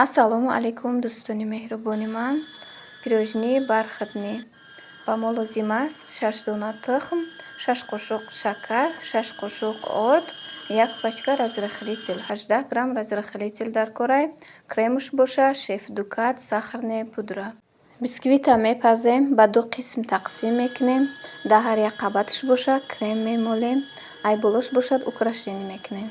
Ассалому алайкум, дӯстони меҳрубони ман. Пирожные бархатный. Ба мо лозим аст шаш дона тухм, 6 қошуқ шакар, 6 қошуқ орд, як пачка разрыхлитель, 18 грамм разрыхлитель даркорай, кремуш боша Шеф Дукат, сахарная пудра. Бисквита мепазем, ба ду қисм тақсим мекунем. Дар ҳар як қабаташ боша крем мемолем, ай болош бошад украшение мекунем.